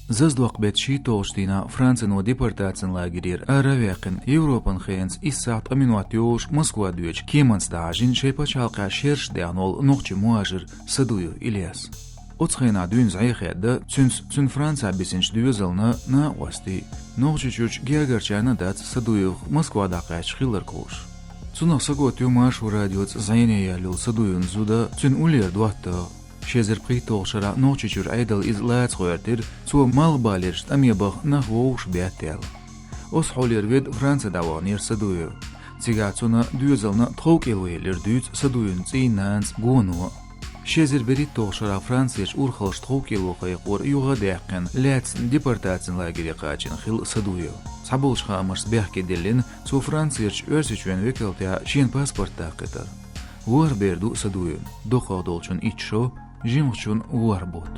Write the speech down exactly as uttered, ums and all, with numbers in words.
Заздоккху беттан шийтталгӀачу дийнахь Францино депортацин лагерера ара а ваьккхина, Европан хенца исс сахьт ткъа минот йолуш Москва доьдучу кеманца дӀахьажийна шайн пачхьалкхехь шераш даьхна волу нохчи мухӀажир Садуев Ильяс. Оцу хенахь дуьйна зӀе хадда цуьнца цуьнан Францехь бисинчу доьзална, накъостий, Нохчийчуьрчу гергарчарна а дац Садуевх Москва дӀакхаьчча хилларг хууш. Цунах сагатдо Маршо радиоца зӀене яьлла йолу Садуевн зуда, цуьнан уллера доттагӀа. Ши эзар пхийтталгӀачу шарахь Нохчийчуьра Ӏедал иза лаца гӀоьртира, цо малхбалерчу тӀаме баха нах вовшах бетта аьлла. Оцу хьолера ведда Франце дӀаваханера Садуев. Цигахь цунна, доьзална тховкӀело елира дуьйцу Садуевн цӀийнан нанас Гоно. Ши эзар берхӀитталгӀачу шарахь Францерчу урхаллаша тховкӀело кхайкхор юха а даьккхина, лаьцна депортацин лагере кхачийна хилла Садуев. Цхьаболчу хаамашца бехке диллина, цо Францерчу Оьрсийчоьнан векалтехь шена паспорт даккхийтира. ВорхӀ бер ду Садуевн, доккхах долчун итт шо, жимахчун ворхӀ бутт.